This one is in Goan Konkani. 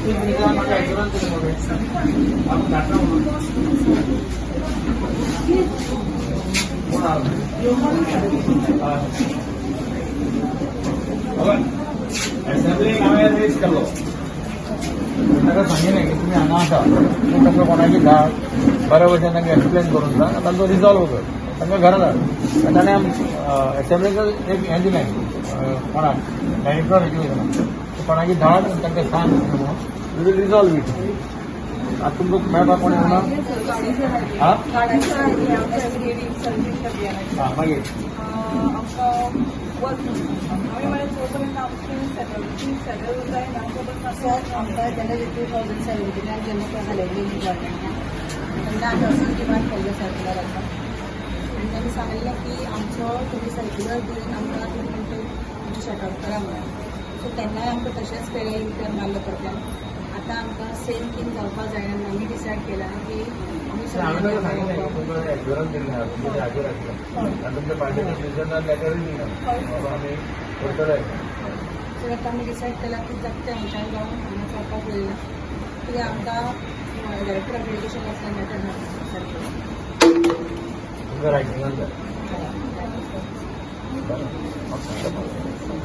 चीफ मिनिस्टरान म्हाका एश्युरन्स दिली मगे, आमी धाडटा म्हणून. कोण आहा? हय. असेंब्लीक हांवें रेज केलो. ताका सांगिलें की तुमी हांगा आसा, तूं तांकां कोणाकी धाड, बऱ्या भशेन तांकां एक्सप्लेन करून सांग, तांचो रिजॉल्व कर, तांकां घरा धाड. आनी ताणें असेंब्लीक एक हें दिलें, कोणाक, डायरेक्टर ऑफ एज्युकेशनाक, कोणाकी धाड आनी तांकां सांग म्हणून, we will resolve it. आतां तुमकां मेळपाक कोण येवना? हा. हा, मागीर? आमकां वर्क आमी म्हळ्यार जोपर्यंत आमचें सेटल सेटल जायना तोपर्यंत. सर, आमकां जेन्ना 2017नान जेन्ना ते घालयल्ली गव्हर्मेंटान, तेन्ना आमी असोच डिमांड केल्लो सर्क्युलराचो आनी तांणी सांगलें की आमचो तुमी सर्क्युलर दिवन आमकां तुमी म्हणटा तुमचें शॉर्ट आउट करा म्हणून. सो तेन्नाय आमकां तशेंच केलें, युटर्न मारलो परत्यान. आतां आमकां सेम थिंग जावपाक जायना म्हणून आमी डिसायड केलां की आमी हांवें ताका सांगिल्लें की तुमकां एश्युरन्स दिल्लें आहा, तुमचे ते हाजीर आसले आनी तुमच्या पार्टीच्या प्रेसिडेंटान लेटरूय दिला, बाबा आमी करतले. सो आतां आमी डिसायड केलां की जाता ते आमच्यान जावन हांगा जावपाक जायना, कित्याक आमकां डायरेक्टर ऑफ एज्युकेशन आसल्यार लेटर सारकें. तुमकां रायटिंगान जाय. बरें, ओके.